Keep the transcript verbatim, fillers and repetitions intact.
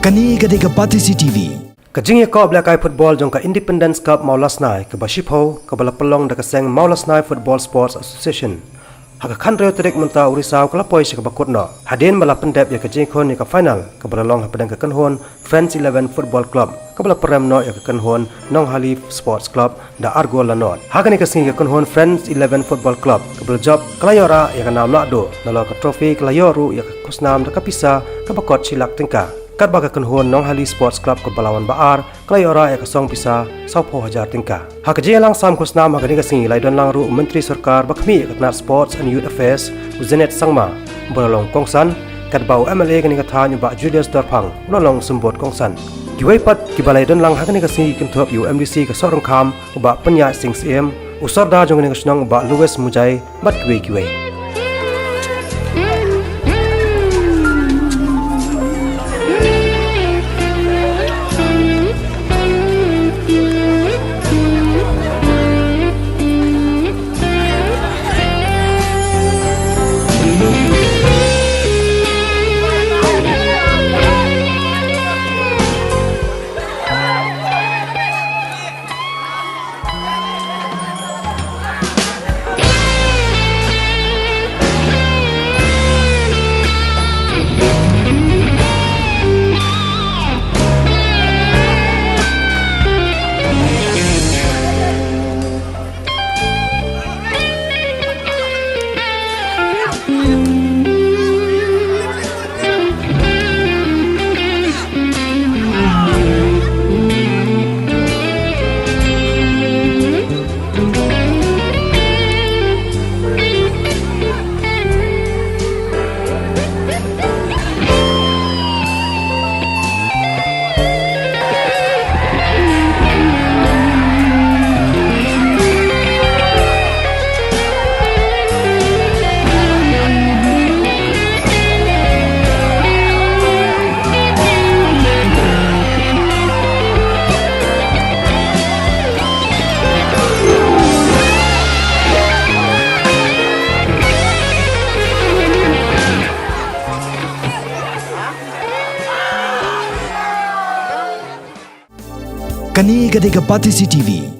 Kane ka dei ka Batesi T V. Ka jingïakop lehkai football jong ka Independence Cup Mawlasnai kaba shiphew kaba la pynlong da ka seng Mawlasnai Football Sports Association ha ka khathynriew tarik mynta u Risaw ka la poi sha kaba kut noh. Hadien ba la pyndep ïa ka jingkhun ïa ka final kaba la long hapdeng ka kynhun Friends Eleven Football Club kaba la pynrem noh ïa ka kynhun Nonghali Sports Club da ar gol la nod. Ha kane ka sngi ka kynhun Friends Eleven Football Club kaba la jop ka la ïoh rah ïa ka nam lahduh, nalor ka trophy ka la ïoh ruh ïa ka khusnam da ka pisa kaba kot shi lak tyngka. Katba ka kynhun Nonghali Sports Club kaba la wan ba ar ka la ïoh rah ïa ka song pisa sawphew hajar tyngka. Ha ka jingïalang sam khusnam ha kane ka sngi la ïadon lang ruh u Myntri Sorkar ba khmih ïa ka tnat Sports and Youth Affairs, u Janet Sangma, uba la long kongsan, katba u M L A kane ka thaiñ u Bah Julius Dorphang u la long symbud kongsan. Kiwei pat kiba la ïadon lang ha kane ka sngi ki kynthup ïa u M D C ka Sohryngkham u Bah Pynïaid Sing Syiem, u Sordar jong kane ka shnong u Bah Louis Mujai bad kiwei kiwei. Kane ka dei ka Batesi T V.